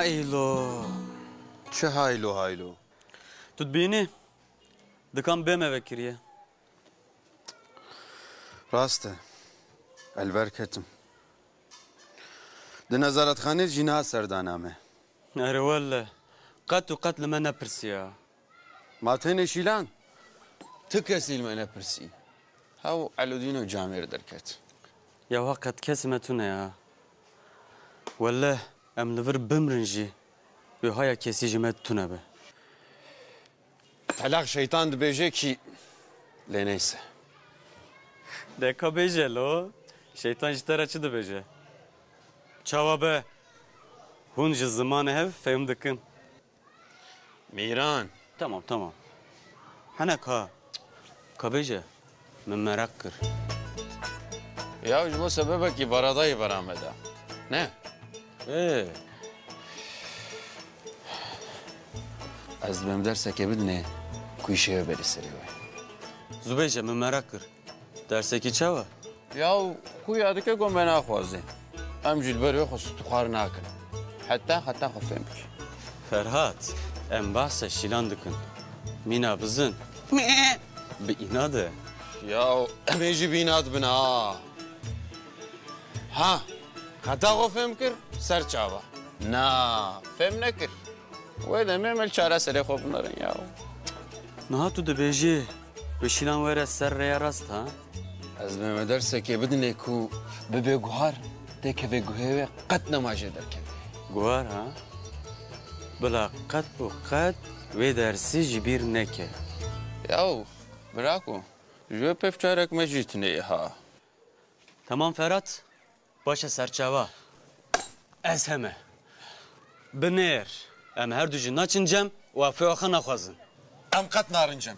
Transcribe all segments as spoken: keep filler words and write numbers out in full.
Eylo. Çi haylo haylo? Tu dibînî? Dikan bê me vekiriye. Rast e. Elber ketim. Di nezaretxanê jî niha serdana me. Erê welle. Qet û qet li me nepirsiya. Ma tenê Şîlan? Ti kesî li me nepirsî. Hew Elûdîn û Camêr derket. Ya ha qet kesê me tune ya. Welle em li vir bimrin jî. Wê haya kesî ji me tune be. Telaq şeytan dibêje kî lê neyse. De ka bêje lo, şeytan ji te re çi dibêje? Çawa be? Hûn ji zimanê hev fehm dikin. Mîran. Tamam, tamam. Hene ka, ka bêje. Min meraq kir. Ya ji bo sebebekî baradayî vera me da. Ne? Ê. Ez dibêm dersekê bidinê ku îşê wê berî serê wê. Zû bêje, min meraq kir. Dersekî çawa? Yaw, xuya dike ku me naxwaze. Em jî li ber wê xwe stûxwar nakin. Heta heta xwe fêm bike. Ferhat, em behsa Şîlan dikin. Mîna bizin. Bi înad e. Yaw, em ê jî bi înad bin ha. Ha, heta xwe fêm kir, ser çava. Na, fêm nekir. Wê demê me çareserê xwe binerin ya. Niha tu dibêjî bi Şîlan were ser rêya rast ha? Ez dibêm me dersekê bidinê ku bibe guhar, têkeve guhê wê qet nema jê derkeve. Guhar ha? Bila qet û qet wê dersî ji bîr neke. Yaw, bira ku, ji wê pevçarek me jî tune ye ha. Temam Ferhat. Baş e serçava. Ez heme. Binêr. Em her du jî naçin cem û afê xwe naxwazin. Em qet narin cem.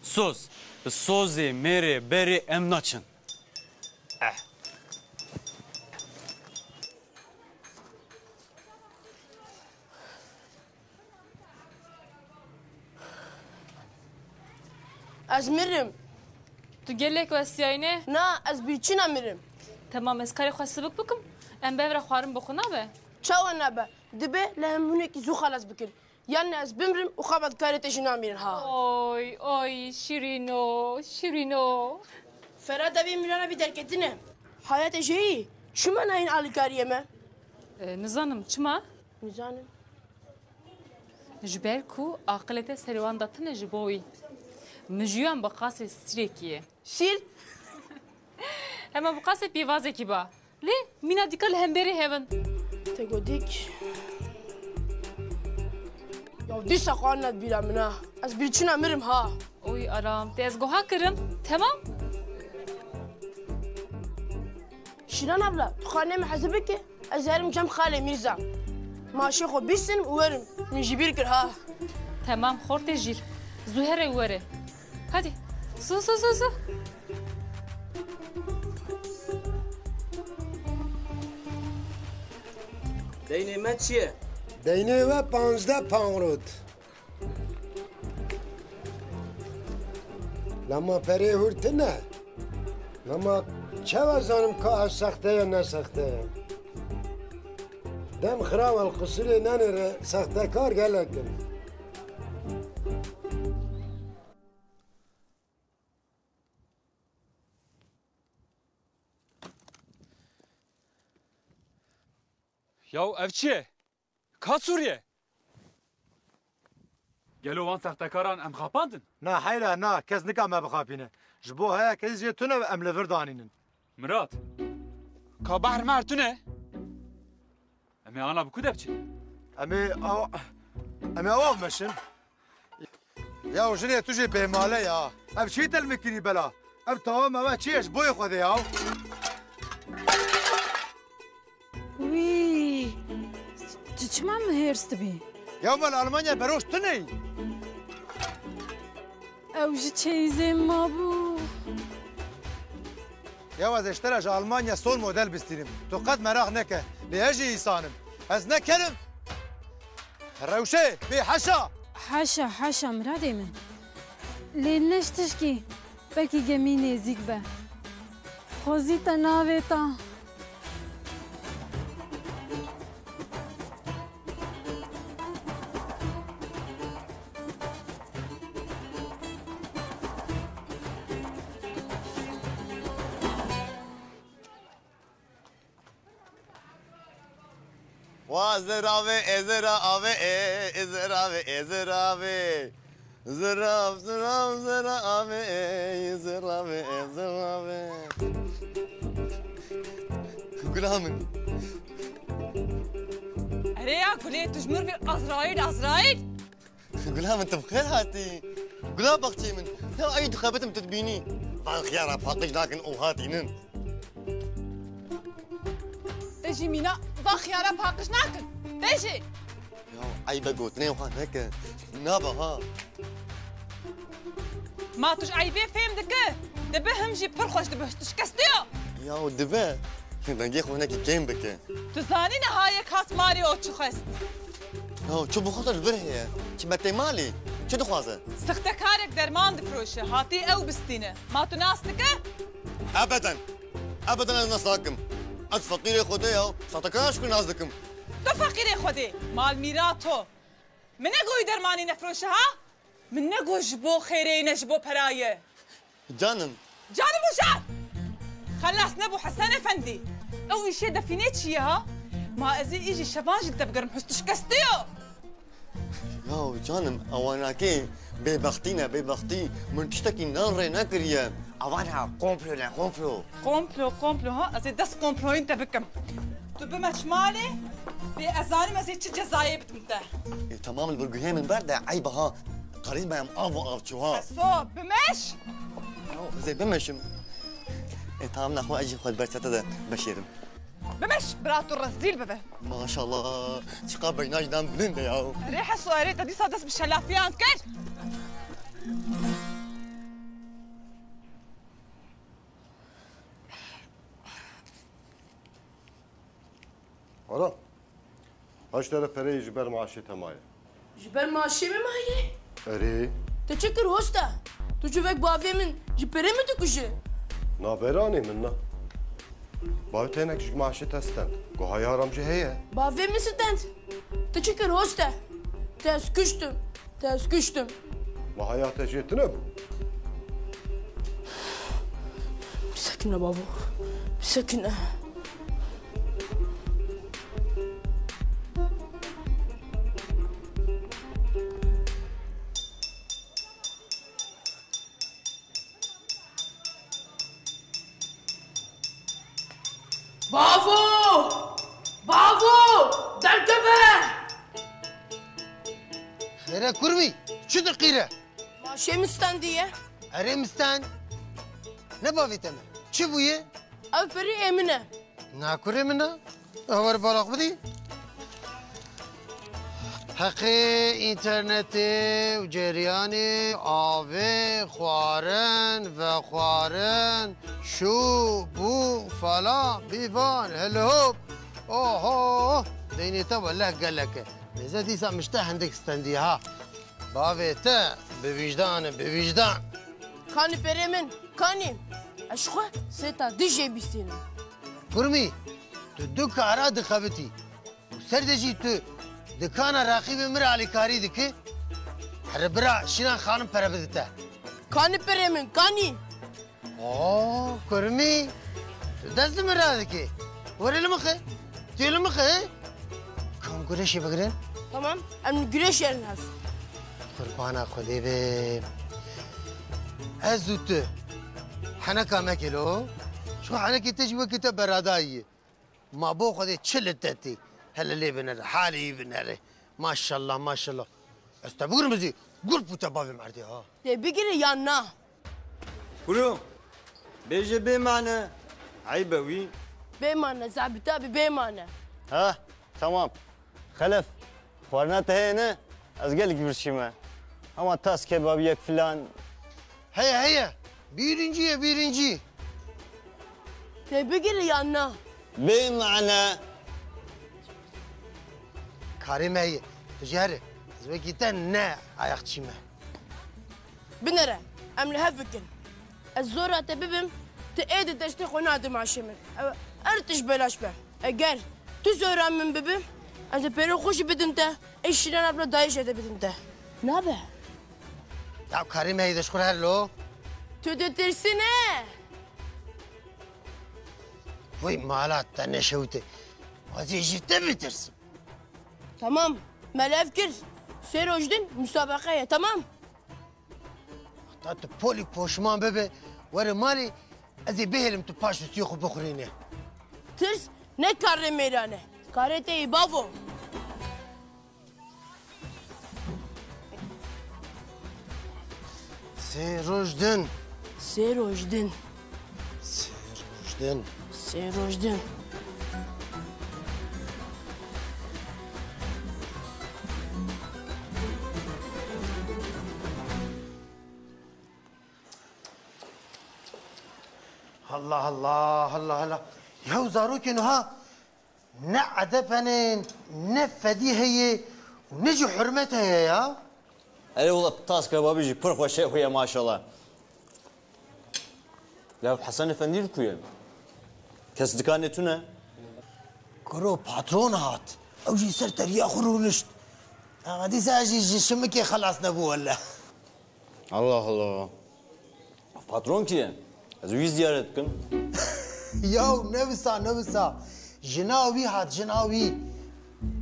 Soz. Bi sozê mêrê berê em naçin. Eh. Ez mirim. Tu gelek westiyayî ne? Na, ez bîrçîna mirim. Temam, ez karê xwe sibik bikim. Em bi hev re xwarin bi xwe nabe? Çawa nabe? Dibe li hem hûnekî zû xelas bikin. Yan ne ez bimrim û xwe bi karê te jî namînin ha. Oy, oy, şirîno, şirîno. Ferhat, evî Mîrana bî derketine. Haya te jêyî, çima nayên alîkariyê me? E, nizanim, çima? Nizanim. Ji ber ku aqilê te serê wan de tune ji bo wî. Mijûyan bi qasê sîrekî ye. Sîr? Hema bi qasê pîvazekî ba. Lê mîna dîka li hemberî hev in. Te got dîk. Ya dîsa xwe anîne bîra min ha. Ez bîrçîna mirim ha. Oy aram, te ez goha kirim. Temam. Şîlan abla, tu xanê min hezir bike. Ez herim cem xalê Mîrza. Maşê xwe bîstim û werim. Min ji bîr kir ha. Temam, xortê jîl. Zû here û were. Hadi. Zû, zû, zû, zû. Deynê me çi ye? Deynê we panzdeh pangrot. Lema perê hûr tune. Lema çawa zanim ka ev sexte ye ne sexte ye? Dem xiraw el qisirê nenêre sextekar gelek in. Yaw ev çi ye? Ka Sûriye? Gelo wan sextekaran em xapandin? Na heyra na, kes nika me bixapîne. Ji bo heya kesî jê tune em li vir danînin. Mirat, ka behr mehr tune? Em ê ana bi ku de biçin? Em ê aw, em ê awa bimeşin. Ya jinê tu jî bêmale ya. Ev çi telmikirî bela? Ev tawa mewa çi ye ji boyê Xwedê ya? Wî, tu çima min hêrs dibî? Ya me li Almanya beroş tu neyî? Ew ji çeyîzê min mabû. Ya ez ê ji te re ji Almanya son model bistînim. Tu qet meraq neke. Lê ez jî îsan im. Ez nekerim. Rewşê, bê heşa. Heşa, heşa miradê min. Lê ne ji tişkî, belkî gemî nêzîk be. Xwezî te navêta. Wa zirave, e zirave, e, e zirave, e zirave. Zirav, zirav, zirave, e, zirave, e zirave. Gula min. Erê ya Gulê, tu ji mir bî Azraîl, Azraîl. Gula min, tu bi xêr hatî. Gula baxçeyê min. Ya ey dixebitim tu dibînî. Van xiyara paqij nakin û hatînin. Te jî mîna va xiyara paqij nakin. Te jî. Ya eybe gotinê xwe neke. Nabe ha. Ma tu ji eybê fêm dike? Dibe him jî pir xweş dibe, tu şikestiyo. Ya dibe. Dengê xwe hinekî kêm bike. Tu zanî niha yek hat malê û çi xwest? Ya çi bixwaze li vir heye? Çi betê malê? Çi dixwaze? Sixtekarek derman difiroşe, hatî ew bistîne. Ma tu nas dike? Ebeden. Ebeden ez nas nakim. Ez feqîrê Xwedê ya, sextekar ji ku nas dikim. Tu feqîrê Xwedê, mal mîra to. Min negoyî dermanî nefiroşe ha? Min negot ji bo xêrê ye, ne ji bo pera ye. Canim. Canim û jan! Xelas nebû Hesen Efendî. Ew îşê defînê çi ye ha? Ma ez ê îjî şevan jî li te bigerim, hûs tu şikestiyo. Ya canim, ewanakê bêbextî ne, bêbextî. Min tiştekî nan rê nekiriye. Ewan ha komplo ne, komplo. Komplo, komplo ha? Ez ê dest komployên te bikim. Tu bimeş malê, bê ez zanim ez ê çi cezayê bidim te. E, tamam, li vir guhê min berde, eyb ha. Qarîz me em av û av çû ha. Beso, bimeş! Ya, ez ê bimeşim. E, tamam, naxwe ez jî xwe di ber çete de beşêrim. Bimeş, bira tu rezîl bibe. Maşallah, çiqa beyna ji dan bilind e ya. Erê Heso, erê te dîsa dest bi şelafiyan kir. Ara, haşt lere pereyê ji ber maaşê te maye. Ji ber maaşê min maye? Erê. Te çi kir hosta? Tu ji wek bavê min ji perê min dikuje? Naberanê min na. Bavê te hinek ji maaşê te stend. Guhaya ram jî heye. Bavê min stend? Te çi kir hosta? Te ez kuştim. Te ez kuştim. Ma haya te jê tune bû. Bisekine bavo. Bisekine. Bavo! Bavo! Derkeve! Xêre kurmî, çi diqîre? Maaşê min stendiye. Erê min stend. Ne bavê te me. Çi bûye? Ev perî ê min e. Na kurê min e. Ew were balaq bidî. Heqê înternetê û ceriyanê, avê, xwarin, vexwarin, şû, bû, falan, bîvan, hilhop. Oho! Deynê te weleh gelek e. Mêze dîsa min ji te hindik stendiye ha. Bavê te bi wîjdan e, bi wîjdan. Kanî perê min, kanî. Ez ji xwe sêta dî jê bîstînim. Kurmî, tu du kara dixebitî. Û ser de jî tu dikana raqîbê min re alîkarî dikî. Here bira, şînan xanim pere bide te. Kanî perê min, kanî. Oo, kurmî. Tu dest li min radikî. Were li min xe. Tu li min xe. Kam gureşê bigirin? Tamam, em li gureşê herin hev. Qurbana Xwedê bim. Ez û tu. Heneka meke lo. Şu henekê te jî wekî te beradayî ye. Ma bo Xwedê çi li te tê? Hele lê binere, halê wî binere. Maşallah, maşallah. Ez te bigurim bizî. Gurp û te bavê merdê ha. Tê bigire yan na? Kuro, bêje bê mane. Eyb e wî. Bê mane, zabita bi bê mane. Ha, tamam. Xelef, xwarina te heye ne? Ez gelek birçî me. Hema tas kebabiyek filan. Heye, heye. Birincî ye, birincî. Tê bigire yan na? Bê mane. Karê me heye. Tu jî here. Ez wekî te ne ayaqçî me. Binere, em li hev bikin. Ez zora te bibim, tu ê di destê xwe nade maaşê min. Ew her tişt belaş be. Eger tu zora min bibi, ez ê pêrê xwe jî bidim te, ê şîrana bila dayê jê de bidim te. Nabe? Ya karê me heye, de ji xwe re her lo. Tu ditirsî ne? Vay mala te neşewite. Ez ê ji te bitirsim. Tamam, me li hev kir. Sê roj din musabeqe ye, tamam? Heta tu polî poşman bibe, were malê, ez ê bihêlim tu paş destiyê xwe bixurînî. Tirs ne karê mêran e, karê te yê bavo. Sê roj din. Sê roj din. Sê roj din. Sê roj din. Allah Allah, Allah Allah. Ya zarokên ha. Ne edeb hene, ne fedî heye û ne jî hurmet heye ya. Erê wela taska babî jî pir xweş e, xuye maşallah. Ya Hesen Efendî li ku ye? Kes dikanê tune? Kuro patron hat. Ew jî ser teriya xwe rûnişt. Ama dîsa jî ji şimikê xelas nebû wele. Allah Allah. Patron kî ye? Ez wî ziyaret bikim. Yaw, ne wisa, ne wisa. Jina wî hat, jina wî.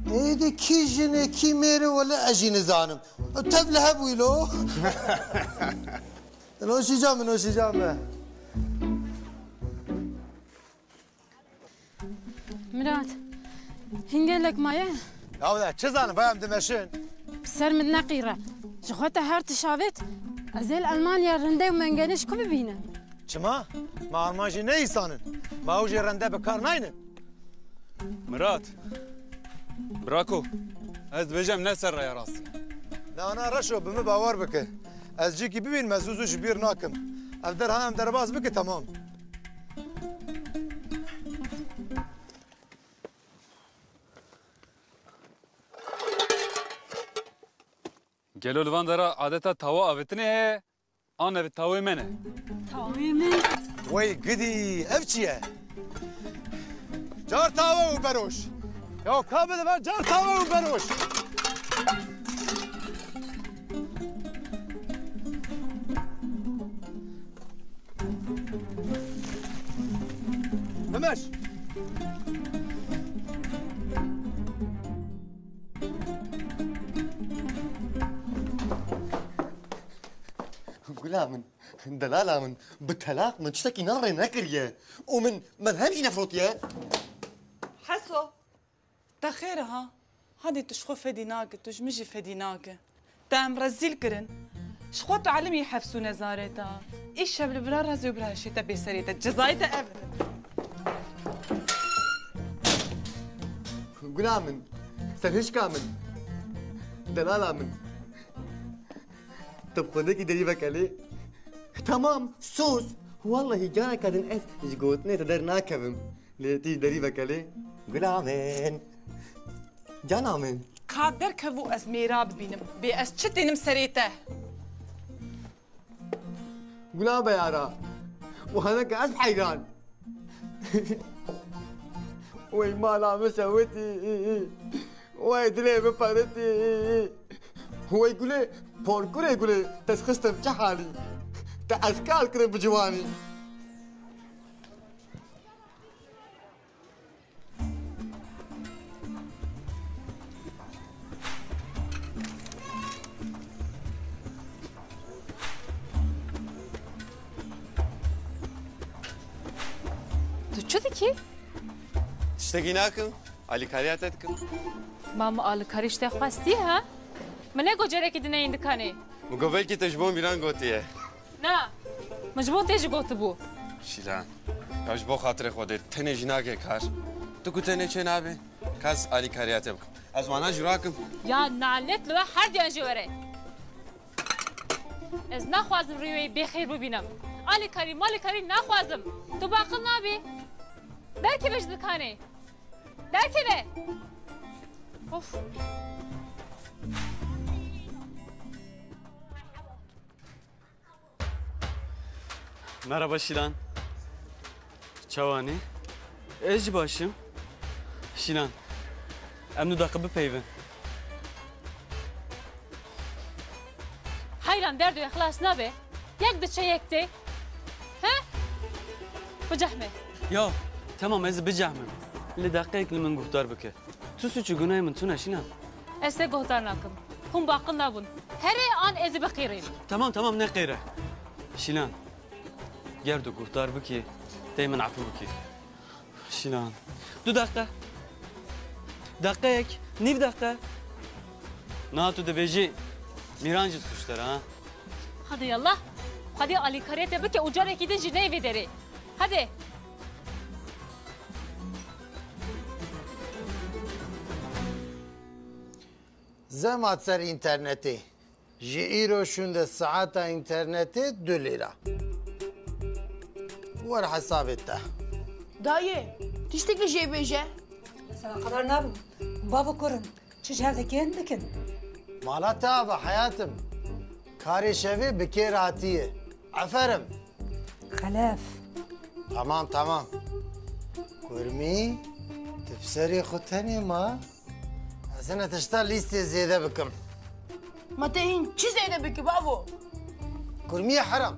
Êdî kî jin e, kî mêr e, wele ez jî nizanim. Tev li hev wî lo. Noşîca min, noşîca min. Mirat, hîn gelek maye? Ya wele, çi zanim, vay em dimeşin. Bi ser min neqîre. Ji xwe te her tişt avêt, ez ê li Elmanya rindek û mengenî ji ku bibînim? Çima? Me Alman jî ne îsan in. Me ew jî rende bi kar naynin. Mirat, Brako, ez dibêjim ne ser raya rast e. Na, na, Reşo, bi min bawer bike. Ez cihekî bibînim, ez zû zû ji bîr nakim. Ev der ha em derbas bike, temam. Gelo li van dera adeta tawa avêtinê heye? An ev tawê me ne? Tawê me? Wey gidî, ev çi ye? Car tawe û beroş. Ya ka bide me car tawe û beroş. Bimeş. Gula min, delala min, bi telaq min tiştekî nan rê nekiriye. Û min melhem jî nefirotiye. Heso. Te xêr e ha? Hadî tu ji xwe fedî nake, tu ji min jî fedî nake. Te em rezîl kirin. Ji xwe tu elimî hefs û nezareta. Îşev li vira rezê û bira hişê te bê serê te. Cezayê te ev in. Gula min, serhişka min, delala min. Tu bi xwedekî derî veke lê. Tamam, sus. Wallahî careke din ez ji gotinê te dernakevim. Lê tu jî derî veke lê. Gula min. Cana min. Ka derkevû ez mêra bibînim. Bê ez çi tênim serê te? Gula beyara. Û heneke ez heyran. Wey mala min şewitî. Wey dilê min peritî. Wey gulê, porkurê gulê, te xistim çi halî? Te ez kal kirim bi ciwanî. Tu çi dikî? Tiştekî nakim. Alîkariya te dikim. Ma min alîkarî ji te xwestî ha? Min negot carekî dineyîn dikanê. Min got belkî te ji bo Mîran gotiye. Na, min ji bo te jî gotibû. Şîlan, ya ji bo xatirê Xwedê tenê jî nake kar. Tu ku tenê çê nabe, ka ez alîkariya te bikim. Ez wana jî rakim. Ya nalet li we herdiyan jê were. Ez naxwazim rûyê wê bêxêr bibînim. Alîkarî malîkarî naxwazim. Tu baqil nabî. Derkeve ji dikanê. Derkeve. Of. Merhaba Şilan. Çawanî? Ez jî baş im. Şilan, em du deqe bipeyvin. Heyran, derdê we xilas nabe. Yek diçe yek tê. He? Bicehme. Ya, temam, ez bicehmim. Lê deqeyek li min guhdar bike. Tu suç û gunahê min tune Şilan. Ez te guhdar nakim. Hûn baqil nabûn. Here an ez ê biqîrîm. Tamam, tamam, neqîre. Şîlan, ger tu guhdar bikî, tê min efû bikî. Şîlan. Du deqe. Deqeyek, nîv deqe. Niha tu dibêjî Mîran jî suçdar e, ha? Hadi yallah. Xwedê alîkariyê te bike û carekî din jî neyê vê derê. Hadi. Zemat ser înternetê. Ji îro şûnde saeta înternetê du lîra. Wer hesabê te. Dayê, tiştekî jê bêje. Ez alaqedar nabim. Bavo kurim. Çi ji hev dikin, bikin. Mala te ava heyatim. Karê şevê bi kêr hatiye. Eferim. Xelef. Tamam, tamam. Kurmî, tu bi serê xwe tenê ma. Ez hene tişta lîstê zêde bikim. Ma te hîn çi zêde bikî bavo? Kurmiyê heram.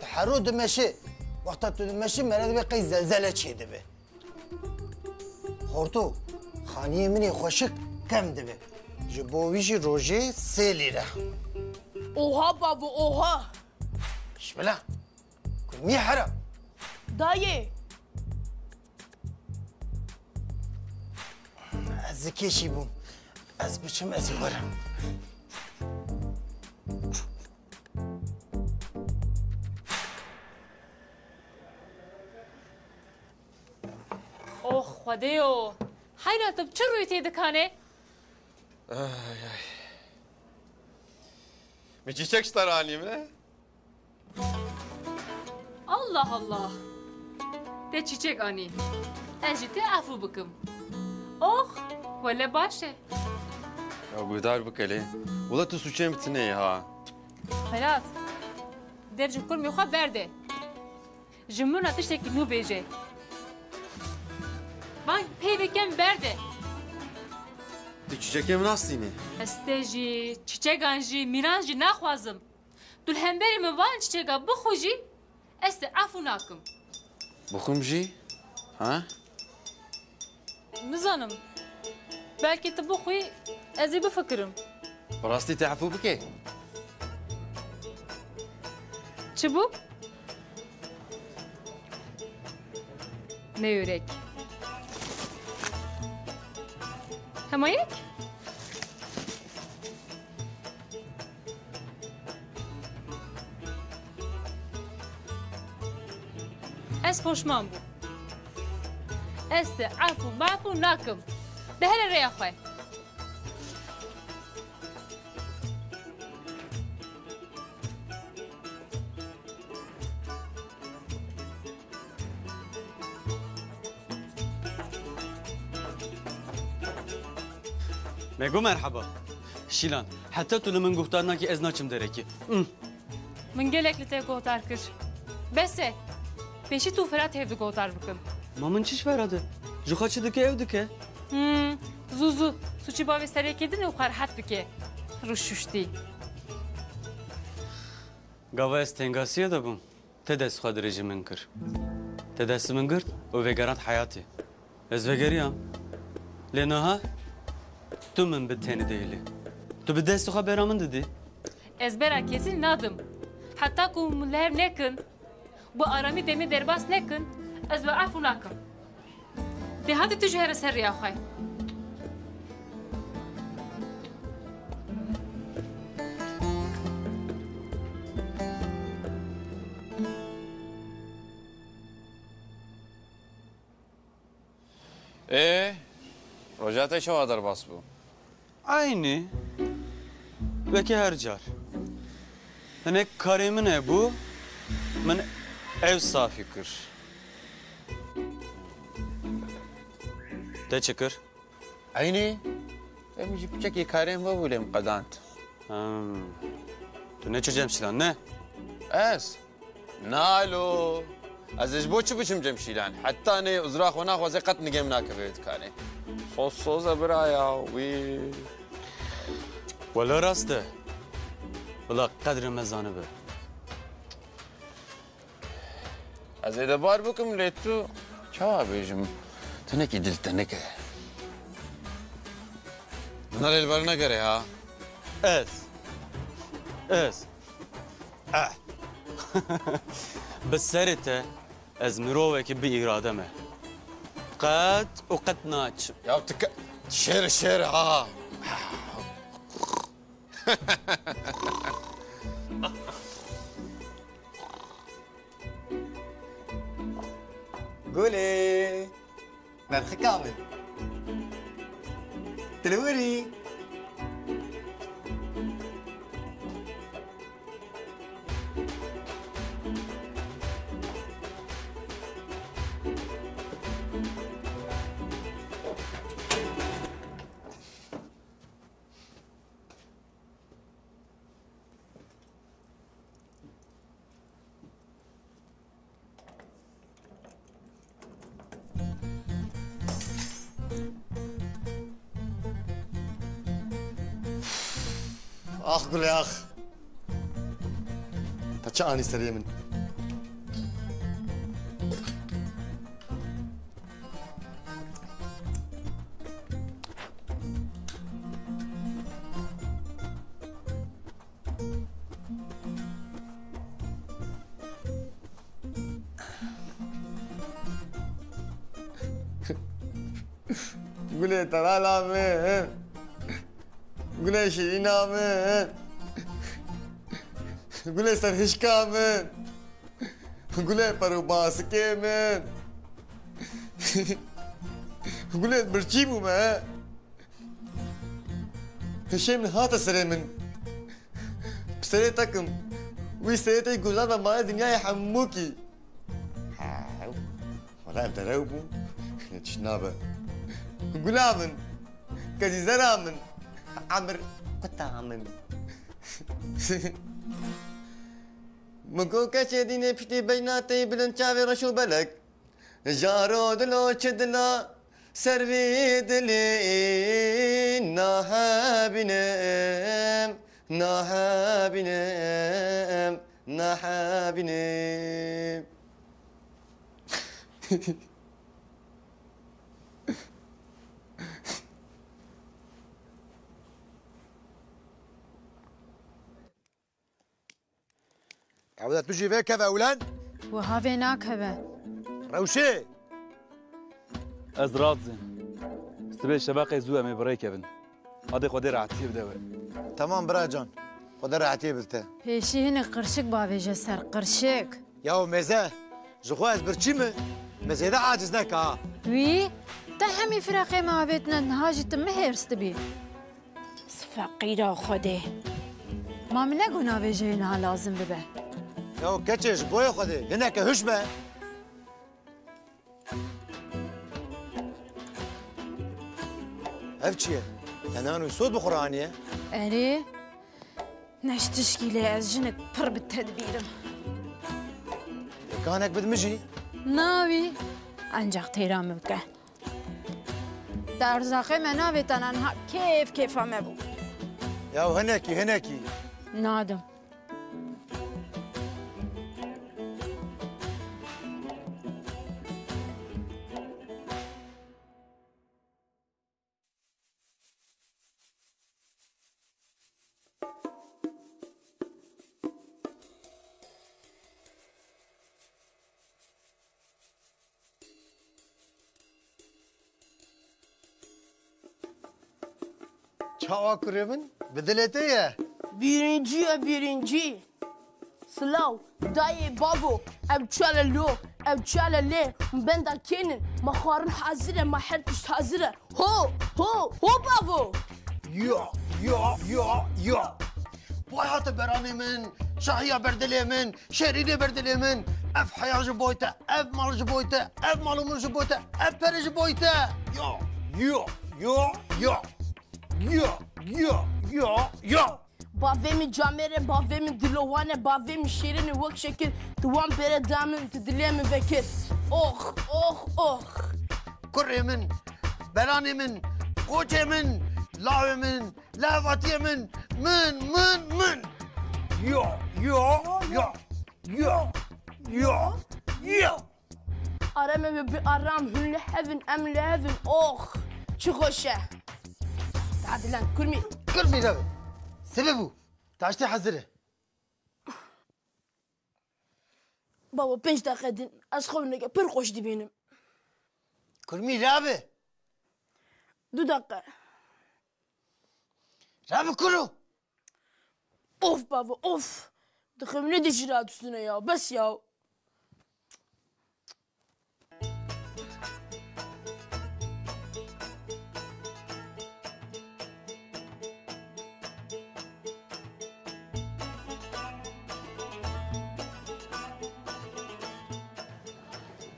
Tu hero dimeşê. Wexta tu dimeşî mere dibe qey zelzele çêdibe. Xorto, xaniyê min ê xweşik kem dibe. Ji bo wî jî rojê sê lîre. Oha bavo, oha! Şibila, kurmiyê heram. Dayê! Ez zikê jî bûm. Ez biçim, ez ê werim. Ox, Xwedêyo. Heyra, tu bi çi rûyê tê dikanê? Ay, ay. Min çîçek ji te re anî me. Allah Allah. Te çîçek anî. Ez jî te efû bikim. Ox, wele baş e. Ya guhdar bike lê. Wela tu sûcê min tune ye ha. Xelat. Dev ji kurmê xwe berde. Ji min re tiştekî nû bêje. Van peyvê kem berde. Tu çîçekê min astînî? Ez te jî, çîçegan jî, Mîran jî naxwazim. Tu li hemberî min van çîçeka bixwe jî, ez te efû nakim. Bixwim jî? Ha? Nizanim. Belkî tu bixwî, ez ê bifikirim. Bi rastî te efû bike? Çi bû? Ne yürek. Hema yek? Ez poşman bûm. Ez te efû mefû nakim. De here rêya xwe. Me got merheba. Şîlan, heta tu li min guhdar nakî ez naçim derekê. Hmm. Min gelek li te guhdar kir. Bes e. Pêşî tu Ferat hev di guhdar bikin. Ma min çi ji Ferat e? Ji xwe çi dike ew dike. Hmm. Zû zû. Sûcî bavê serekê din û xwe rehet bike. Rûşuştî. Gava ez tengasiyê de bûm. Te dest xwe dirêj ji min kir. Te dest min girt û vegerand heyatê. Ez vegeriyam. Lê niha tu min bi tenê dihêlî. Tu bi destê xwe bera min didî. Ez bera kesî nadim. Heta ku min li hev nekin, bi aramî demê derbas nekin, ez we efû nakim. Dê hadi tu jî here ser rêya xwe. Ê, roja te çawa derbas bû? Eynî weke her car. Hinek karê min hebû, min ew safî kir. Te çi kir? Eynî. Em jî piçekî karên vebû lê min qedand. Hmm. Tu neçû cem Şîlan, ne? Ez? Nalo. Ez ê ji bo çi biçim cem Şîlan? Heta nê uzra xwe naxwaze qet nigê min nakeve wê dikanê. Soz soz e bira ya, wî. Wela rast e. Wela qedrê me zanibe. Ez ê de bar bikim lê tu çawa bêjim? Tenekî dil tenik e. Nerê li ber negerê ha? Ez. Ez. Eh. Bi serê te ez mirovekî bi îrade me. Qet û qet naçim. Ya tu ke-, şêr şêr ha. Gulê. Berxika min. Tu li wir î? Ax Gulê ax. Te çi anî serê min? Gulê terala min. Gulê şîrîna min. Gulê serhişka min. Gulê per û basikê min. Gulê birçî bûme. Hişê min hate serê min. Bi serê te kim. Wî serê te guzar ve male dinyayê hemûkî. Hew. Wala ev derew bû. Tişt nabe. Gula min. Kezîzera min. Emir quta min. Min got keçê dînê piştî beyna tey bilind çavê reş û belek. Jaro dilo çi dila, ser vî dilî nahebînim, nahebînim, nahebînim. Ewle tu jî vêkeve ewlen. Wiha vê nakeve. Rewşê! Ez razim. Sibê şeveqê zû em ê bi rê kevin. Hadê Xwedê rehetiyê bide we. Temam bira can. Xwedê rehetiyê bide te. Pêşî hinek qirşik bavêje ser qirşik. Yaw mêze, ji xwe ez birçî me, me zêde aciz neke ha. Wî, te hemî fireqê me avêtine, niha jî tu min hêrs dibî. Feqîra Xwedê. Ma min negot navêjeyê niha lazim bibe. Ya keçê ji boyê Xwedê, hineke huş be. Ev çi ye? Te nan û sod bi xwe re aniye? Erê, ne ji tişkî lê ez jinik pir bi tedbîr im. Kanek bid min jî? Na wî, encax têra min bike. Te erzaqê me navêtana niha kêf kêfa me bû. Ya hinekî, hinekî. Nadim. Çawa kurê min? Bi dilê te ye? Birincî ye, birincî. Silaw, dayê bavo, ev çale lo, ev çale lê, hûn benda kênin, ma xwarin hazir e, ma her tişt hazir e. Ho, ho, ho bavo! Ya, ya, ya, ya. Vay hate beranê min, şahiya berdilê min, şêrînê berdilê min. Ev heya ji boy te, ev mal ji boy te, ev mal û mil ji boy te, ev pere ji boy te. Ya, ya, ya, ya. Ya, ya, ya, ya. Bavê min camêr e, bavê min dilowan e, bavê min şêrîn e wek şekir. Tu wan pere da min, tu dilê min vekir. Ox, ox, ox. Kurê min, beranê min, koçê min, lawê min, lehvatiyê min, min, min, min. Ya, ya, ya, ya, ya, ya. Arem e bi aram, hûn li hev in, em li hev in. Ox, çi xweş e. Hadi lan kurmî. Kurmî rabe. Sebebû. Taştê hezir e. Baba, pênc deqe din ez xewneke pir xweş dibînim. Kurmî rabe. Du deqe. Rabe kuro. Of baba, of. Dixemine de jî radustine ya. Bes ya.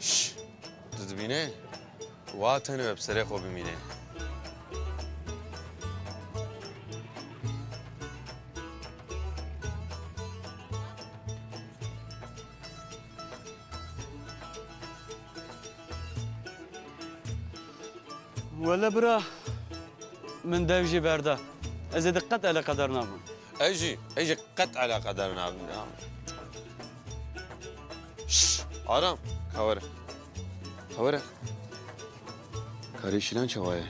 Şş, tu dibînî? Wa tenê we bi serê xwe bimîne. Wele bira, min dev jî berda. Ez ê di qet eleqedar nabim. Ez jî, ez jî qet eleqedar nabim. Ya. Şş, Aram, ka were. Ka were. Karê Şîlan çawa ye?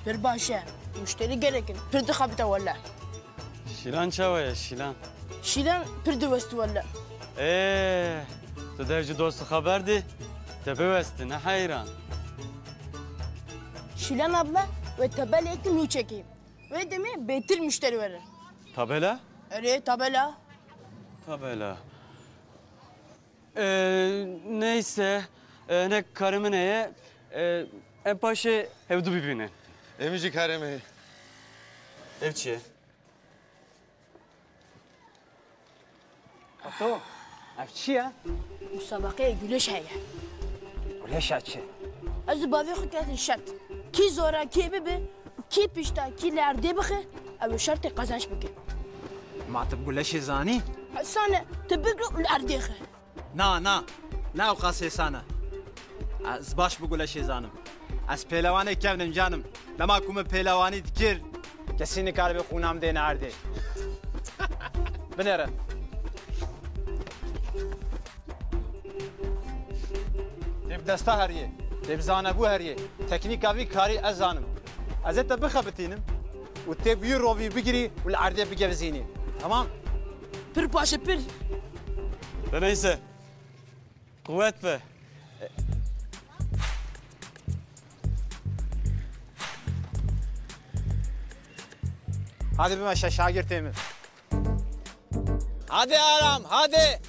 Pir baş e. Muşterî gelek in. Pir dixebite wele. Şîlan çawa ye, Şîlan? Şîlan pir diwest wele. Ê, tu dev ji dostu xeber dî? Te biwesti, ne heyran. Şîlan abla, wê tabeleyek nû çekî. Wê demê bêtir muşterî were. Tabela? Erê, tabela. Tabela. Ee, neyse, ee, ne karê min heye, ee, em paşê hevdu bibînin. Em jî karê me ye. Ev çi ye? Ato, ev çi ye? Musabeqeyê guleş heye. Guleşa çi? Ez û bavê xwe ketin şert. Kî zorakiyê bibe, kî pişta, kî li erdê bixe, ew ê şertê qezenç bike. Ma tu bi guleşê zanî? Hesane, tu bigre û li erdê xe. Na, na. Ne ewqas hêsan e. Ez baş bi guleşê zanim. Ez pêlewanê kevn im canim. Dema ku min pêlewanî dikir, kesî nikaribe xûna min dêne erdê. Binêre. Tê bi desta heriyê, tê bi zanebû heriyê. Teknîka vî karî ez zanim. Ez ê te bixebitînim û tê bi wî rovî bigirî û li erdê bigevizînî. Temam? Pir baş e, pir. De neyse. Quwet be. Hadi bimeşe şagirtê min. Hadi Aram, hadi.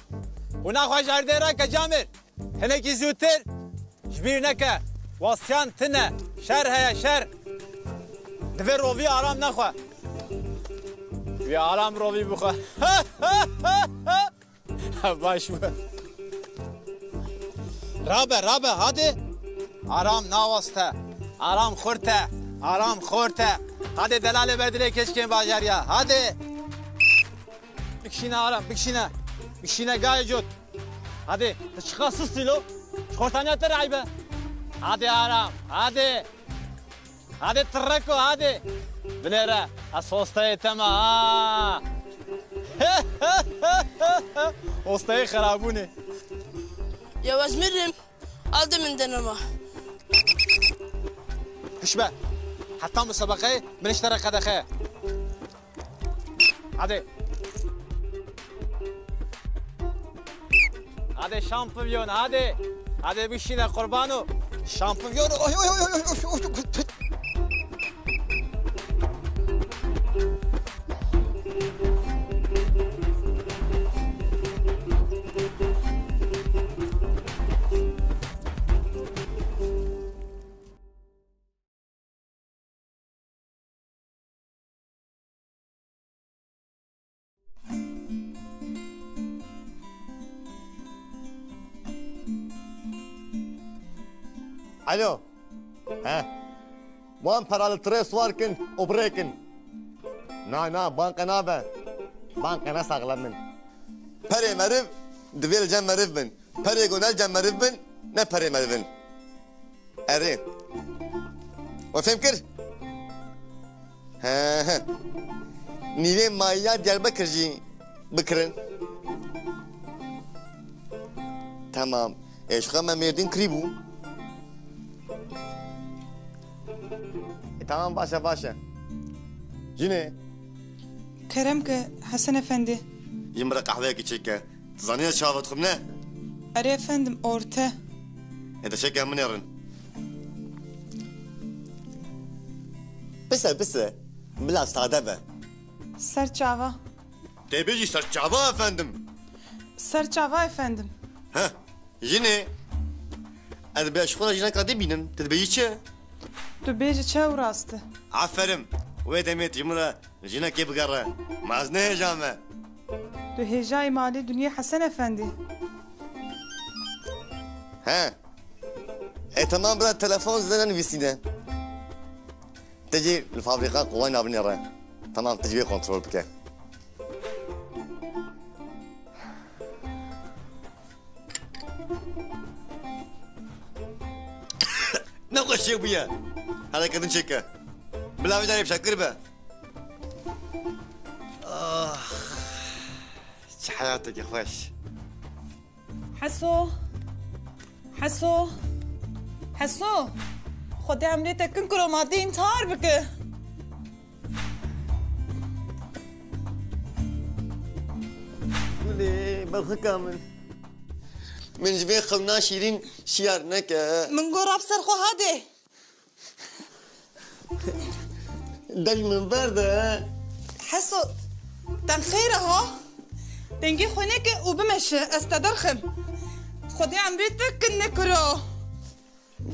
Xûna xwe ji erdê reke Camir. Hinekî zûtir. Ji bîr neke. Wastiyan tine. Şer heye, şer. Divê rovî Aram nexwe. Wî Aram rovî bixwe. Baş bû. Rabe, rabe, hadi. Aram nawaste. Aram xurt e. Aram xurt e. Hadi delalê ber dilê keçikên bajariya. Hadi. Bikişîne Aram, bikişîne. Bikişîne gayê cot. Hadi. Tu çiqa sustî lo? Ji xortaniya te re eyb e. Hadi Aram, hadi. Hadi tireko, hadi. Binêre, ez hosteyê te me ha. Hosteyê xerabûnê. Ya ez mirim. Al de min denema. Hiş be. Heta musabeqeyê min ji te re qedexe ye. Hadi. Hadi şampiyon, hadi. Hadi bişîne qurbano. Şampiyon. Oy, oy, oy, oy, oy, oy, oy. Alo. He. Wan pera li tirê siwar kin û birêkin. Na, na, banqe nabe. Banqe ne saxlem in. Perê meriv divê li cem meriv bin. Perê ku ne li cem meriv bin, ne perê meriv in. Erê. We fêm kir? He, he. Nîvê mayiya Diyarbekir jî bikirin. Tamam. Ê, ji xwe me Mêrdîn kirî bû. E, tamam, baş e, baş e. Jinê. Kerem ke, Hesen Efendi. Ji min re qehweyekî çêke. Tu zanî ez çawa dixwim, ne? Erê efendim, orte. Ê de çêke, min ê rin. Bise, bise. Bila sade be. Ser çava. Tê bêjî ser çava efendim. Ser çava efendim. Heh. Jinê, ez bê ji xwe re jineka dibînim, tu dibêjî çi? Tu bêjî çi ew rast e. Aferin. Wê demê tu ji min re jinekê bigere. Ma ez ne hêja me. Tu hêjayî malê Dinyê Hesen Efendî. He. E, temam bira, telefon zêde nenivîsîne. Te jî li fabrîka qolay nabinêre. Temam, tu jî wê kontrol bike. Nexweşiyê bûye. Hereke din çêke. Bila vê carê bi şekir be. Ah, çi heyatekî xweş. Heso. Heso. Heso. Xwedê emrê te kin kiro, ma dê întihar bike. Gulê, berxika min. Min ji vê xewna şîrîn şiyar neke. Min got rab ser xwe, hadê. Deng min berde. Heso, te xêr e ha? Dengê xwe neke û bimeşe, ez te derxim. Xwedê emrê te kin nekiro.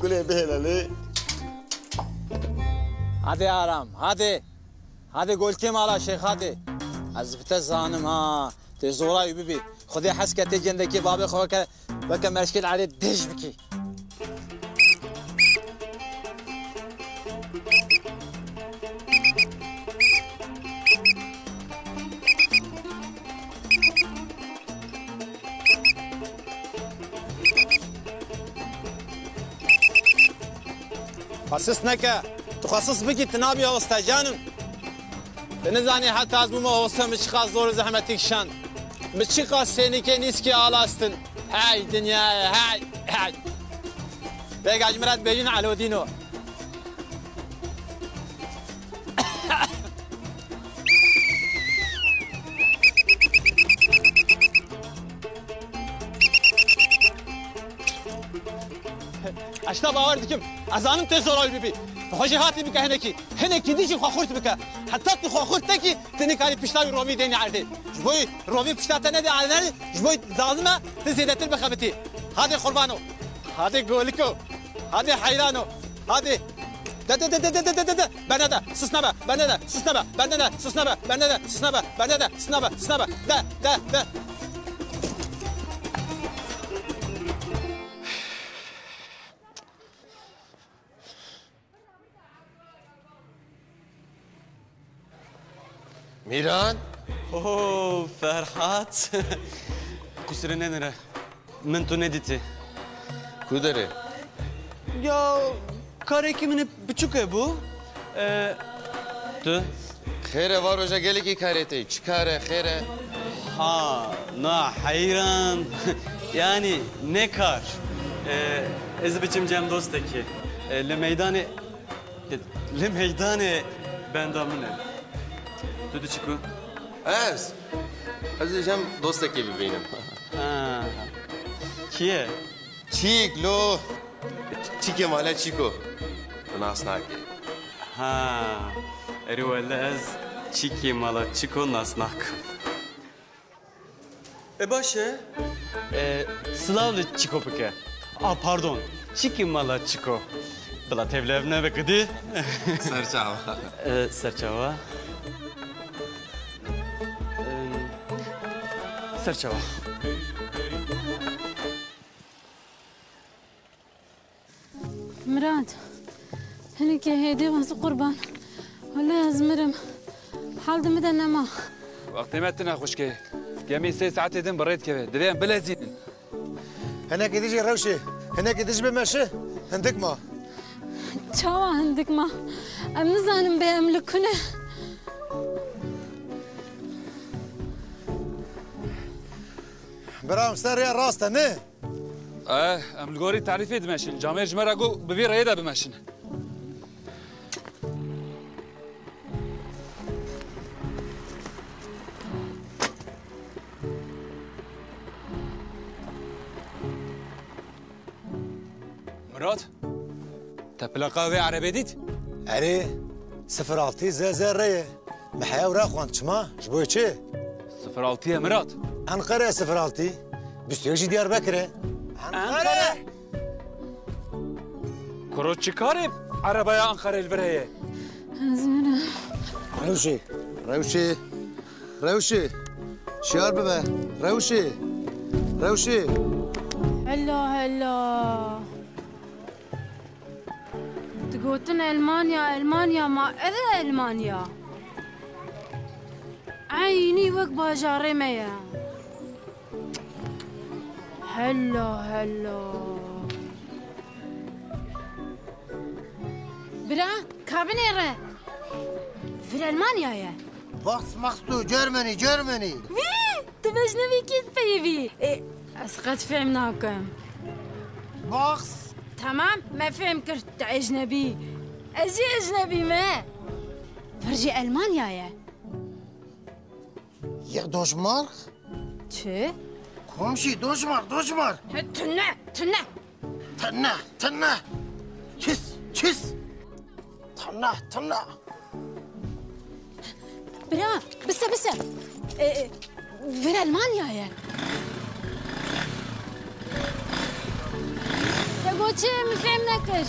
Gulê bihêle lê. Hadi Aram, hadi. Hadi golkê mala Şêx, hadi. Ez bi te zanim ha. Tê zora wî bibî. Xwedê hez ke tê cendekê babê xwe weke, weke meşkê li erê dêj bikî. Xwe sis neke. Tu xwe sis bikî, tu nabî hosta canim. Tu nizanî heta ez bûme hosta min çiqas zor û zehmetî kişand. Min çiqas sênîkê nîskê alastin. Hey dinyayê, hey, hey. Vêga ji min re dibêjin Elodîno. Ez te bawer dikim. Ez zanim tê zora wî bibî. Xwe jêhatî bike hinekî. Hinekî din jî xwe xurt bike. Heta tu xwe xurt nekî, tu nikarî pişta wî rovî dênî erdê. Ji bo rovî pişta te nedê erdê, ji bo lazim e tu zêdetir bixebitî. Hadê qurbano. Hadê goliko. Hadê heyrano. Hadê. De, de, de. Bernede. Sis nebe. Bernede. Sis nebe. Bernede. Sis nebe. Bernede. Sis nebe. Bernede. Sis nebe. Sis nebe. De, de, de. Mîran? Oh, Ferhat. Qusirê nenire. Min tu nedîtî. Ku derê? Ya, karekî min biçûk hebû. E, tu? Xêr e, va roja gelekî karê te. Çi kar e, xêr e? Ha, na heyran. Yanî ne kar? E, ez biçim cem dostekî. E, li meydanê Li meydanê benda min e. Tu diçî ku? Ez? Ez dê cem dostekê bibînim. Ha. Kî ye? Çîk lo. Çîkê mala Çîko. Tu nas nake. Ha. Erê wele ez Çîkê mala Çîko nas nakim. E, baş e. E, silav li Çiko bike. A, pardon. Çikî mala Çiko. Bila tevlev nebe kidî. Serçava. E, serçava. Em, serçava. Mirad, hinekî hêdî ez qurban. Wele ez mirim. Hal di min de nema. Wextê me tune xwişkê. Gemî sê saetê din bi rê dikeve. Divê em bilezînin. Hinekî dijî rewşê. Hinekî dij bimeşi. Hindik ma. Çawa hindik ma? Em nizanin bê em li ku ne. Bira, em ser rêya rast e, ne? Eh, em li gorî tarîfê dimeşin. Camêr ji me re got, bi vî rêyê de bimeşin. Murat, te plaqa wê erebê dît? Erê, sifir altı Z Z R ye. Me heya wira xwend, çima? Ji bo çi? Sifir altı ye Murat. Enqere sifir altı. Bîst û yek jî Diyarbekir e. Enqere. Kuro çi karê erebaya Enqere li vir heye? Ez mirim. Rewşê, Rewşê, Rewşê. Şiyar bibe. Rewşê, Rewşê. Hela, hela. Digotin Elmanya, Elmanya, ma ev e Elmanya? Eynî wek bajarê me ye. Hela, hela. Bira, ka binêre. Vir Elmanya ye. Box, Max, tu, Germany, Germany. Wî! Tu bi ecnebî kî dipeyivî? Ê, ez qet fêm nakim. Box. Tamam, me fêm kir tu ecnebî. Ez jî ecnebî me. Vir jî Elmanya ye. Ya Deutschmark? Çi? Komşî, Deutschmark, Deutschmark. He, tune, tune. Tune, tune. Çis, çis. Tune, tune. Bira, bise, bise. E, e, vir Elmanya ye. Te got çi, min fêm nekir.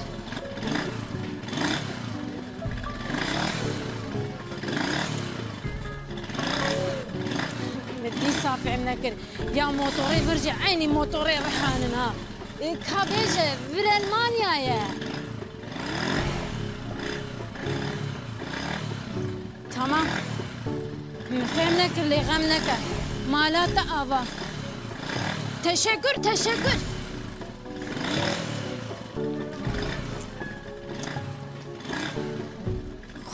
Min dîsa fêm nekir. Ya motorê vir jî eynî motorê rihanin ha. E, ka bêje, vir Elmanya ye. Tamam. Min fêm nekir, lê xem neke. Mala te ava. Teşekkür, teşekkür.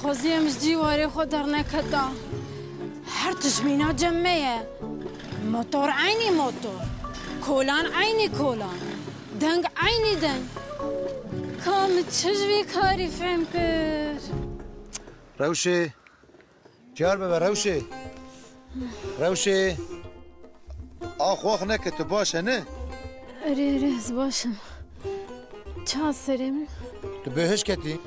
Xwezî em ji cîwarê xwe derneketa. Her tişt mîna cem me ye. Motor eynî motor. Kolan eynî kolan. Deng eynî deng. Ka min çi ji vî karî fêm kir? Rewşê. Diyar bibe Rewşê. Rewşê. Ax wax neke, tu baş e, ne? Erê, erê, ez baş im. Çi hat serê min? Tu bêhiş ketî.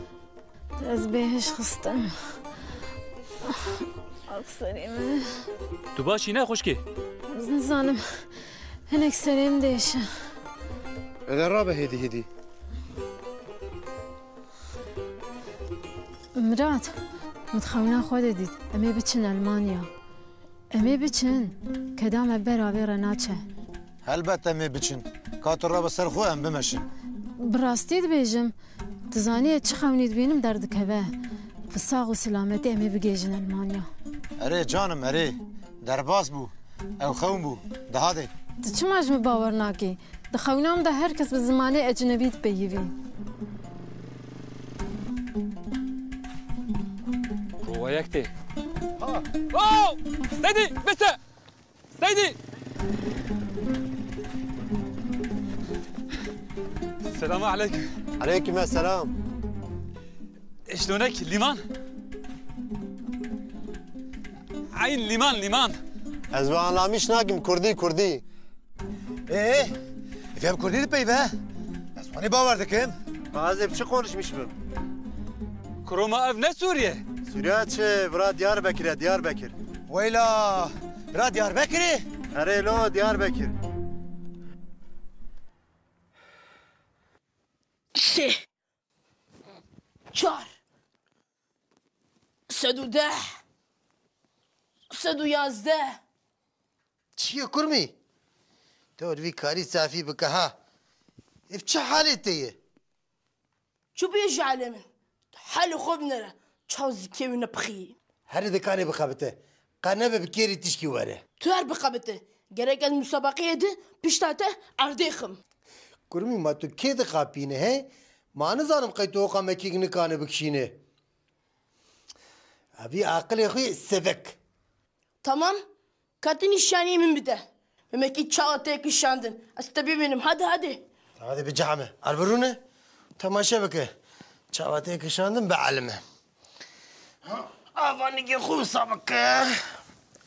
Ez bêhiş xistim. Ax serê min. Tu baş î ne xwişkê? Ez nizanim. Hinek serê min diêşe. Ede rabe hêdî hêdî. Mirat, min di xewna xwe de dît. Em ê biçin Elmanya. Em ê biçin. Keda me ber avê re naçe. Helbet em ê biçin. Ka tu rabe ser xwe, em bimeşin. Bi rastî dibêjim, tu zanî ez çi xewnî dibînim derdikeve. Bi sax û silametî em ê bigihêjin Elmanya. Erê canim, erê. Derbas bû. Ew xewn bû. De hadê. Tu çima ji min bawer nakî? Di xewna min de her kes bi zimanê ecnebî dipeyivî. Rû we yek tê. Ha. Wow! Seydî, biste! Seydî! Selamu aleykum. Aleykum selam. Eşlonek liman. Eyn liman, liman. Ez bi anlamîş nakim, kurdî, kurdî. Ee, ev em kurdî dipeyive? Ez wanî bawer dikim. Ma ez ê bi çi konuşmiş bim? Kuroma ev ne Sûriye? Sûriye çi? Vira Diyarbekir e, Diyarbekir. Weyla, vira Diyarbekirê? Erê lo, Diyarbekir. Sê. Çar. Sed û deh. Sed û yazdeh. Çi ye kurmî? Te wî karî safî bike ha. Ev çi halê te ye? Çi bûye ji alê min? Halê xwe binêre. Çaw zikê wî nepixî. Herê dikanê bixebite. Qe nebe bi kêrî tişkî were. Tu her bixebite. Gerek ez musabaqeyê di pişta te erdê xim. Kurmî ma tu kê dixapîne he? Ma nizanim qey tu hoqa mekîk nikane bikişîne. Evî aqilê xwe yê sevek. Tamam. Ka tu nîşanî min bide. Memekî çawa tê kişandin. Ez te bibînim. Hadi, hadi. Hadi bi cehme. Erbi rûne. Temaşe bike. Çawa tê kişandin bi elime. Ava nigê xwe wisa bike.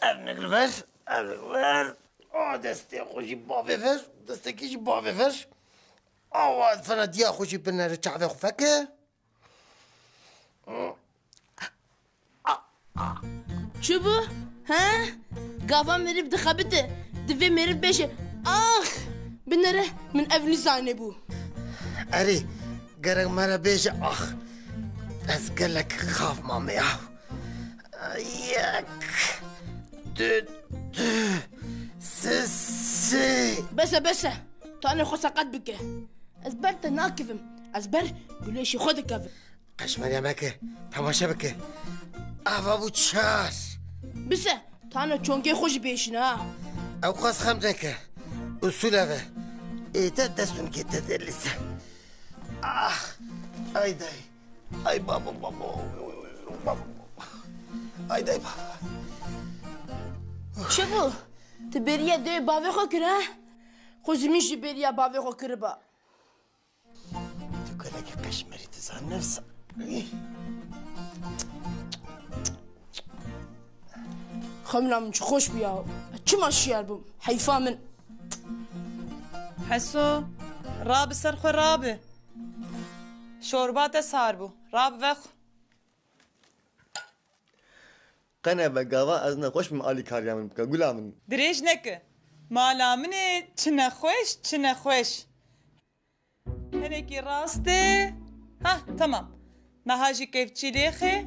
Ev nig li ber. Ev nig li ber. O destê xwe jî bavê ver. Destekî jî bavê ver. Awa, ez fena diya xwe jî binere çavê xwe veke. Çi bû? He? Gava meriv dixebite, divê meriv bêje, "Ax!" Binere, min ev nizanibû. Erê, gerek me re bêje, "Ax!" Ez gelek xav mame ya. Yek, du, du, sê, sê. Bes e, bes e. Tane xwe seqet bike. Ez ber te nakevim. Ez ber gulêşê xwe dikevim. Qeşmeriya me ke, temaşe bike. Ava bû çar. Bise, tane çongê xwe jî bêşin ha. Ew qas xem neke. Usul ev e. Ê te dest û nikê te de lise. Ah, ay day. Ay babo, babo. Babo. Ay day babo. Çi bû? Tu bêriya dê bavê xwe kir ha? Xwe zimîn jî bêriya bavê xwe kiriba. Tu gelekî qeşmerî dizan nefsa. Xemla min çi xweş bû ya. Çima şiyar bûm? Heyfa min. Heso, rabi ser xwe rabi. Şorba te sar bû. Rabi vexwe. Qene be gava ez nexweş bim alîkariya min bike, gula min. Dirêj neke. Mala min ê çi nexweş, çi nexweş. Hinekî rast e. Hah, temam. Niha jî kevçî lêxe.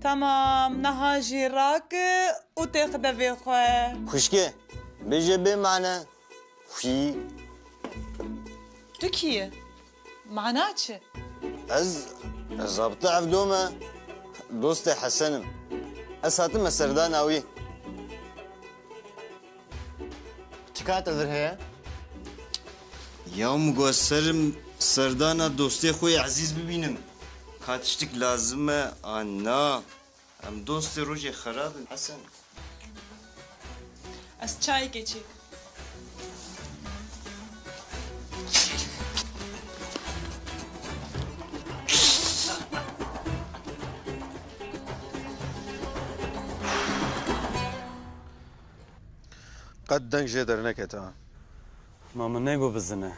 Temam, niha jî rake û têxe devê xwe. Xwişkê, bêje bê mane. Xwî. Tu kî yî? Mana çi? Ez, ez Zabite Evdo me, dostê Hesen im. Ez hatime serdana wî. Çi ka te vir heye? Ya min got serim serdana dostê xwe yê ezîz bibînim. Ka tiştik lazim e an na? Em dostê rojê xerab in Hesen. Ez çayekê çêkim. Qet deng jê dernekete. Ma min negot bizine.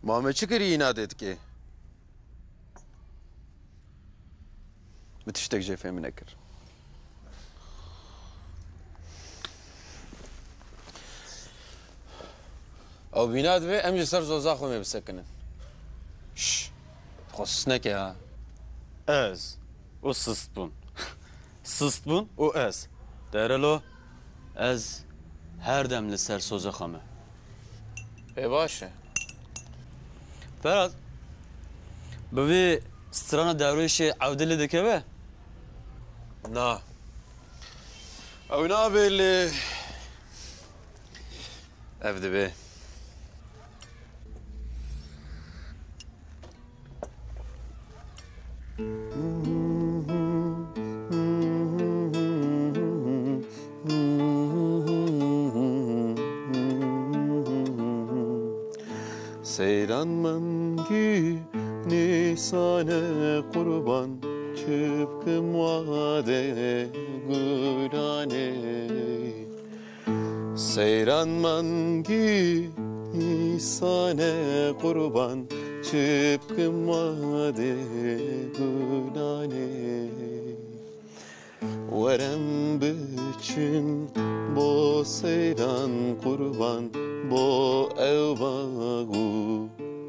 Ma me çi kirî înadê dikê? Min tiştek jê fêm nekir. Ew bîna divê em ji ser zoza xwe mê bisekinin. Şş, xwe sist neke ha. Ez û sist bûn. Sist bûn û ez. Derelo, ez her dem li ser soza xwe me. Ê baş e. Ferhat, bi vî strana Dewrêşê ewde lê dikeve? Na. Ew nabe lê. Ev dibe. Seyran mangî nîsane qurban, çi bikim wadê gulanê. Seyran mangî nîsane qurban, çi bikim wadê gulanê. Werem biçin bo seyran qurban, bo ew bax û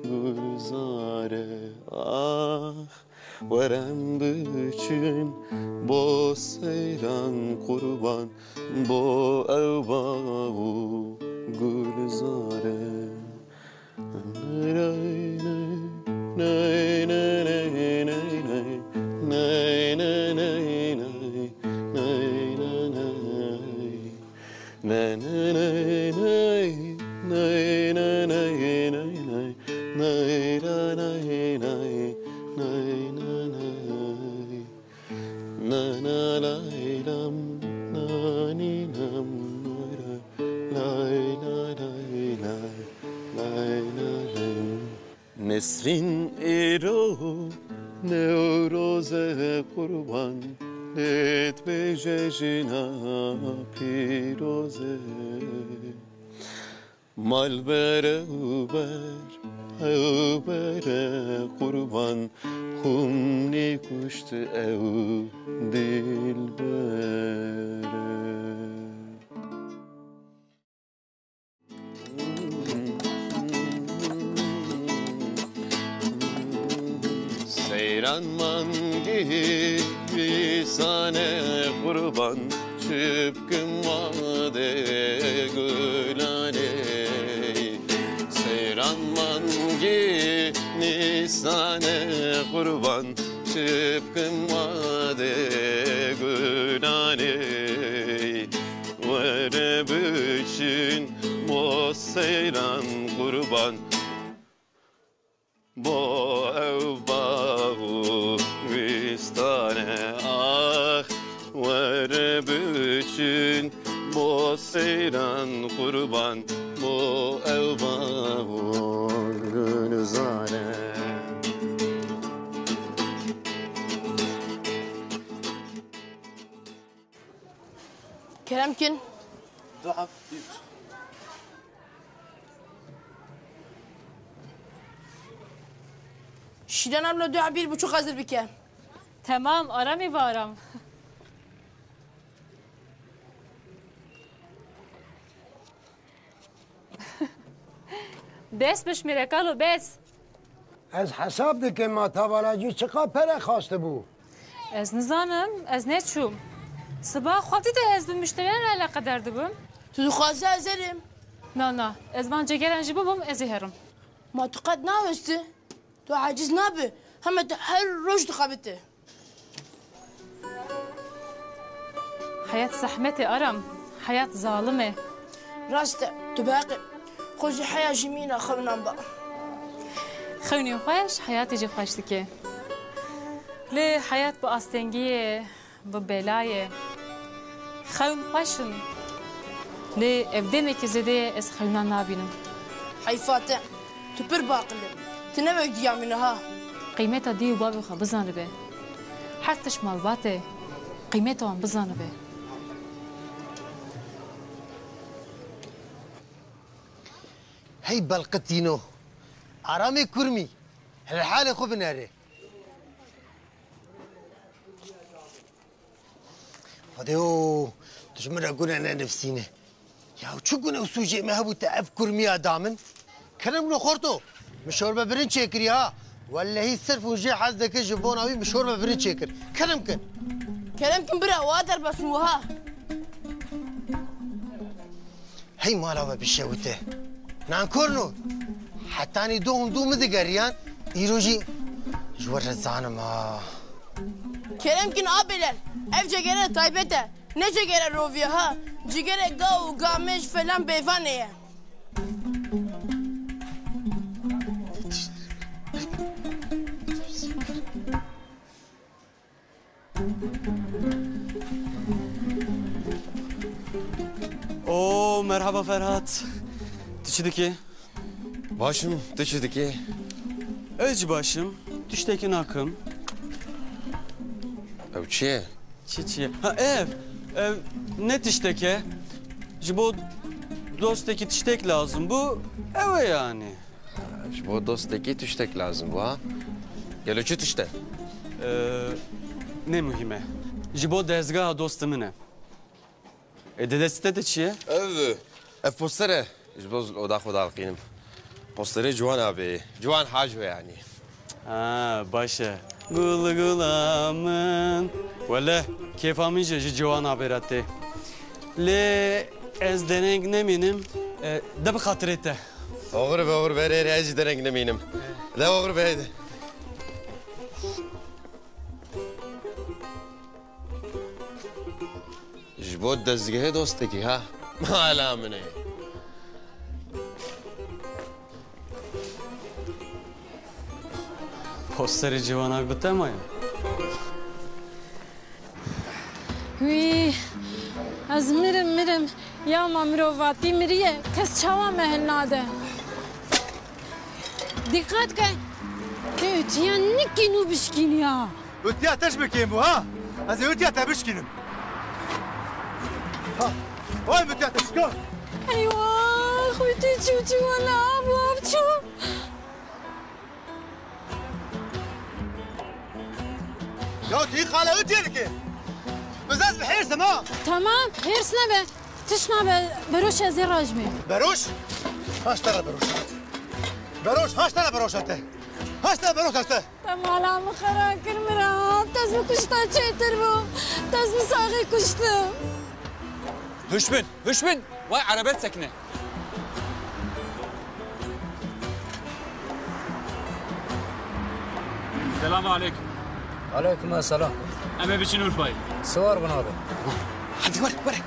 gulzare. Ax, werem biçin bo seyran qurban, bo ew bax û gulzare. Na na lay lam, na ni nam, na ra, lay la lay lay, lay la lay. Nesrîn êro Newroz e qurban, lê dibêje jina pîroz e. Mal bere û ber, ew bere qurban, hûn nêkuşt ew dilbere. Seyran mangî vîsane qurban, çi bikim wadê gulanê. Seyran mangî nîsane qurban, çi bikim wadê gulanê. Were biçin bo seyran qurban, bo ew bax û wîstane. Ax, were biçin bo seyran qurban, bo ew bax û gulzane. Kerem kin. Du heft üç. Şîlan abla, du heft bir buçuk hazır bike. Tamam, Aramî ve Aram. Bes bişmîre kalo, bes. Ez hesab dikim ma tavalacî çiqa pere xastibû. Ez nizanim, ez neçûm. Siba xwedî de ez bi muşteriyan re eleqedar dibim. Tu dixwazî ez herim? Na, na, ez van cegeran jî bibim, ez ê herim. Ma tu qet nawestî? Tu aciz nabî, hema tu her roj dixebitî. Heyat zehmet e Aram, heyat zalim e. Rast e, tu bi heq î. Xwe jî heya jî mîna xewinan ba. Xewnên xweş, heyatê jî xweş dike. Lê heyat bi astengî ye, bi bela ye. Xewn xweş in. Lê ev demeke zêde ye ez xewnan nabînim. Heyfa te. Tu pir baqil î. Tu ne wek diya min î ha. Qîmeta dê û bavê xwe bizanibe. Her tişt malbat e. Qîmeta wan bizanibe. Hey belqitîno. Aramê kurmî. Li halê xwe binere. Xwedê o, tu ji min re gune nenivîsîne. Ya çi gune û sûcê me hebû te ev kurmiya da min? Kerem lo xorto, min şorbe birin çêkirî ha. Wellehî sirf hûn jê hez dikin ji bona wî min şorbe birin çêkir. Kerem kin. Kerem kin bira, wa derbas min wiha. Hey mala we bişewite. Nankorno. Hetanî do hundu min digeriyan, îro jî ji we re zanim ha. Kerem kin abêler, ev cegere taybet e. Ne cegere roviye ha. Cigere gaw û gamêj falan bêvanê ye. Oo, merhaba Ferhat. Tu çi dikî? Baş im, tu çi dikî? Ez jî baş im. Tiştekî nakim. Ew çi ye? Çi çi ye? Ha, ev, ev ne tiştek e? Ji bo dostekî tiştek lazim bû. Ew e yani. Ji bo dostekî tiştek lazim bû, ha? Gelo çi tişt e? Ee, ne muhîm e. Ji bo dezgeha dostê min e. E, di destê te de çi ye? Ev, ev poster e. Ji bo oda xwe daliqînim. Posterê Ciwan abê. Ciwan Haco yani. Ha, baş e. Gul gula min. Wele, kêfa min jî ji Ciwan abê re tê. Lê ez dereng nemînim, e, de bi xatirê te. Oxir be, oxir be, rê, rê, ez jî dereng nemînim. De oxir be, heydi. Ji bo dezgehê dostekî ha. Mala min e. Posterê ciwanak bi te maye. Wî, ez mirim, mirim. Ya ma mirovatî miriye, kes çawa me hil nade. Dîqet ke, te utiya nikî nû bişkîniya. Utiya te ji min kêm bû, ha? Ez ê utiya te bişkînim. Ha, oy utiya te şikand. Eywa! Xwîtî çû çû wela av av çû. Ya tu qala wî tê dike. Biz ez bi hêrs dema. Tamam, hêrs nebe. Tiş nabe, Beroş ez ê rajmê. Beroş? Haşt tane Beroş. Beroş, haşt tane Beroş te. Haşt tane Beroş te. Te mala min xera kir min re. Te ez min kuşta çêtir bû. Te ez min saxî kuştim. Hişbin, hişbin. Vay erebet sekine. Selamu aleykum. Aleykum selam. Em ê biçin Urfayê. Siwar bin abi. Hadi were, were.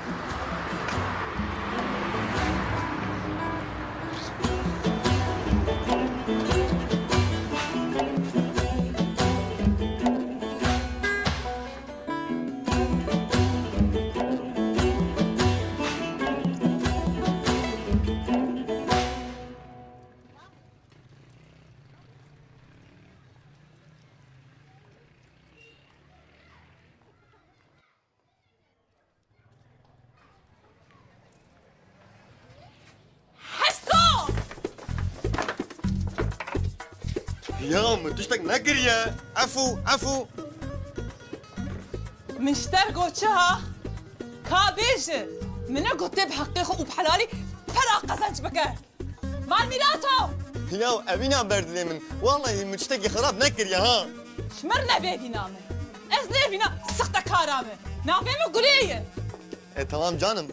Heso! Ya min tiştek nekiriye. Efû, efû. Min ji te re got çi ha? Ka bêje, min negot tê bi heqê xwe û bi helalî pera qezenc bike. Malmîrato! Ya evîna berdilê min. Wallahî min tiştekî xirab nekiriye ha. Ji min re nebêvîna min. Ez nêvîna sixtekara min. Navê min Gulê ye. E, tamam canım.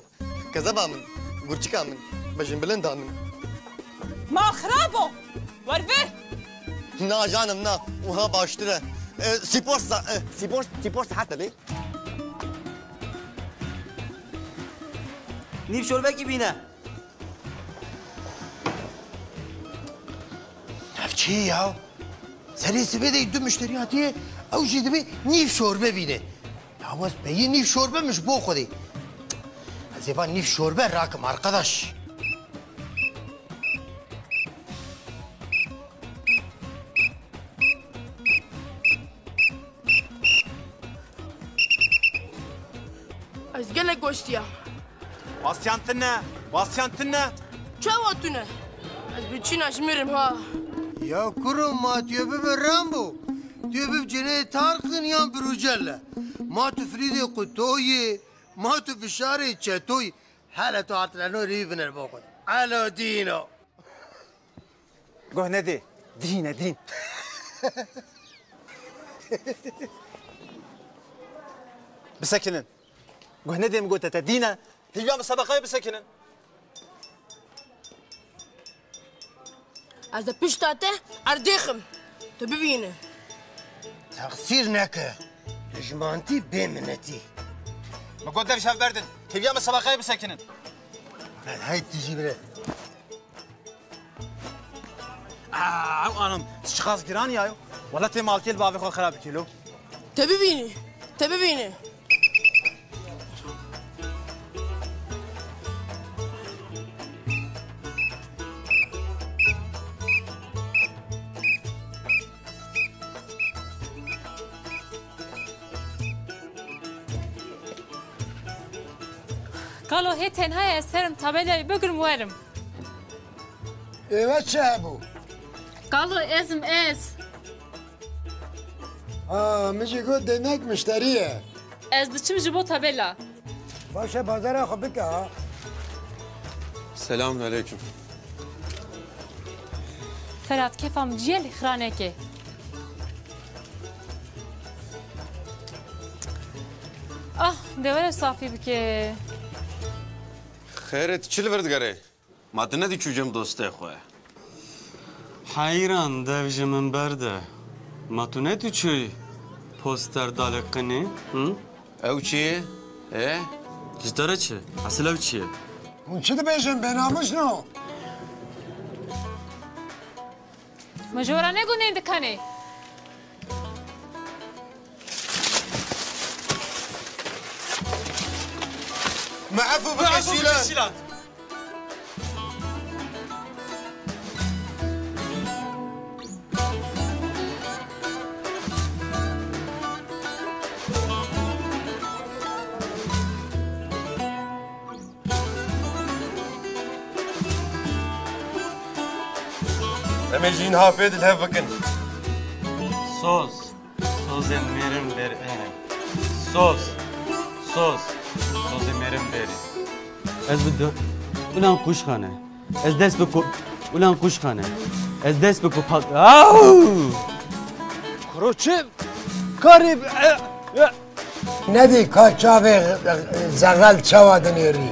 Kezeba min. Gurçika min. Bejin bilinda min. Ma xirab o. Wer vir. Na canım na. Uha baştir e. E, spor sa-, e, spor, spor saet de bê. Nîv şorbekî bîne. Ev çi ye ya? Serê sibê de du muşterî hatiye, ew jî dibê nîv şorbe bîne. Ya wez peyî nîv şorbe min ji bo Xwedê. Ez ê van nîv şorbe rakim arkadaş. Ez gelek westiyam. Basyan tune, basyan tune. Çawa tune? Ez bi çîna ji mirim ha. Ya kuro ma tu yê bibe Rambo. Tu yê bib cinê Tarkin yan Brûcelle. Ma tu Frîdê Qutoyê, ma tu Bişarê Çetoyê. Hele tu hatine no rî biner bo xwe. Alo Dîno. Guh nedê. Dîn e, dîn. Bisekinin. Guh nedê min gote te dîn e. Hîviya misebeqayê bisekinin. Ez de pişta te erdêxim. Tu bibîne. Texsîr neke. Dijmantî bê minetî. Min got dev ji hev berdin. Hîviya misebeqayê bisekinin. Hey, tijî bire. Aa, ew anam, çiqas giran ya yo. Wala tê malkê li bavê xwe xirab bikê lo. Te bibînî, te bibînî. Kalo hê tenha ye, ez herim tabelayê bigrim werim. Êve çi hebû? Kalo ez im ez. Ha, min jî got demek mişterî ye. Ez diçim ji bo tabela. Baş e, bazara xwe bike ha. Selamun aleyküm. Ferhat, kefa min ciye lê xira neke. Ah, de were safî bike. Xêr e, tu çi li vir digerê? Ma tu nedî çû cem dostê xwe? Heyran, dev ji min berde. Ma tu nedî çû poster daliqinî? Hı? Ew çi ye? E? Ji te re çi? Esil ew çi ye? Hûn çi dibêjin, bênamûs no? Min ji we re negot neyên dikanê. Me efû bike Şîlan. Em ê jî niha pê di hev bikin. Soz. Sozên mêrin berê. Soz. Soz. Sozên mêrin berê. Ez bi dö-, ulan quşxane. Ez dest bi ku-, ulan quşxane. Ez dest bi kupak-, Au! Kuro çi? Karî, e, e. Nedî ka çavê, e, zexel çawa dinêrî?